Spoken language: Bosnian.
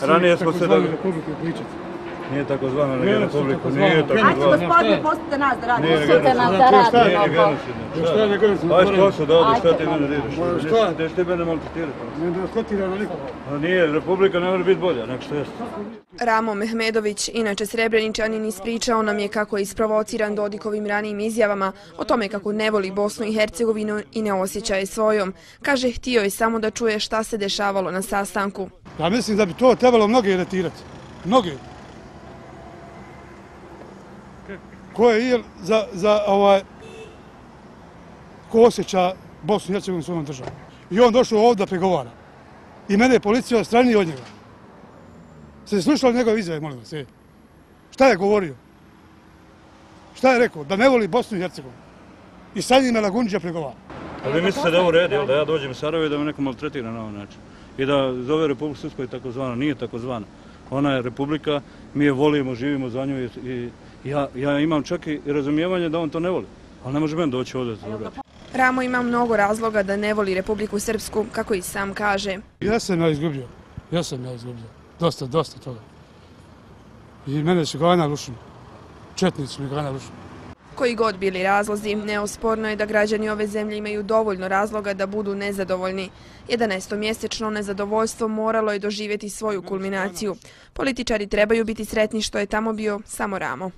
Ranije smo se da... Republike pričati. Nije takozvana republika, nije takozvana. Ajde gospodine, pustite nas da radimo. Pustite nas da radimo. Nije genocidno. Ajde posao da odi, šta ti mene diraš? Šta ti mene maltretirati? Ne maltretirano nikoga. Nije, republika ne mora biti bolja, nek što jeste. Ramo Mehmedović, inače Srebreničanin, ispričao nam je kako je isprovociran Dodikovim ranijim izjavama o tome kako ne voli Bosnu i Hercegovinu i ne osjeća je svojom. Kaže, htio je samo da čuje šta se dešavalo na sastanku. Ja mislim da bi to trebalo mnoge iratirati. Mnoge. Ko je ko osjeća Bosnu i Hercegovinu svojom državom. I on došao ovdje da pregovara. I mene je policija odstranila od njega. Ste slušali njegove izjave, molim vas? Šta je govorio? Šta je rekao? Da ne voli Bosnu i Hercegovinu. I sad njima Lagundžija pregovara. A vi mislite da je ovo red, da ja dođem u Sarajevo i da me neko maltretira na ovaj način? I da zove Republiku Srpsku takozvana, nije takozvana. Ona je republika, mi je volimo, živimo za nju i ja imam čak i razumijevanje da on to ne voli. Ali ne može meni doći ovdje za urati. Ramo ima mnogo razloga da ne voli Republiku Srpsku, kako i sam kaže. Ja sam izgubio. Dosta toga. I mene su gana lušno. Četnici mi gana lušno. Koji god bili razlozi, neosporno je da građani ove zemlje imaju dovoljno razloga da budu nezadovoljni. 11-mjesečno nezadovoljstvo moralo je doživjeti svoju kulminaciju. Političari trebaju biti sretni što je tamo bio samo Ramo.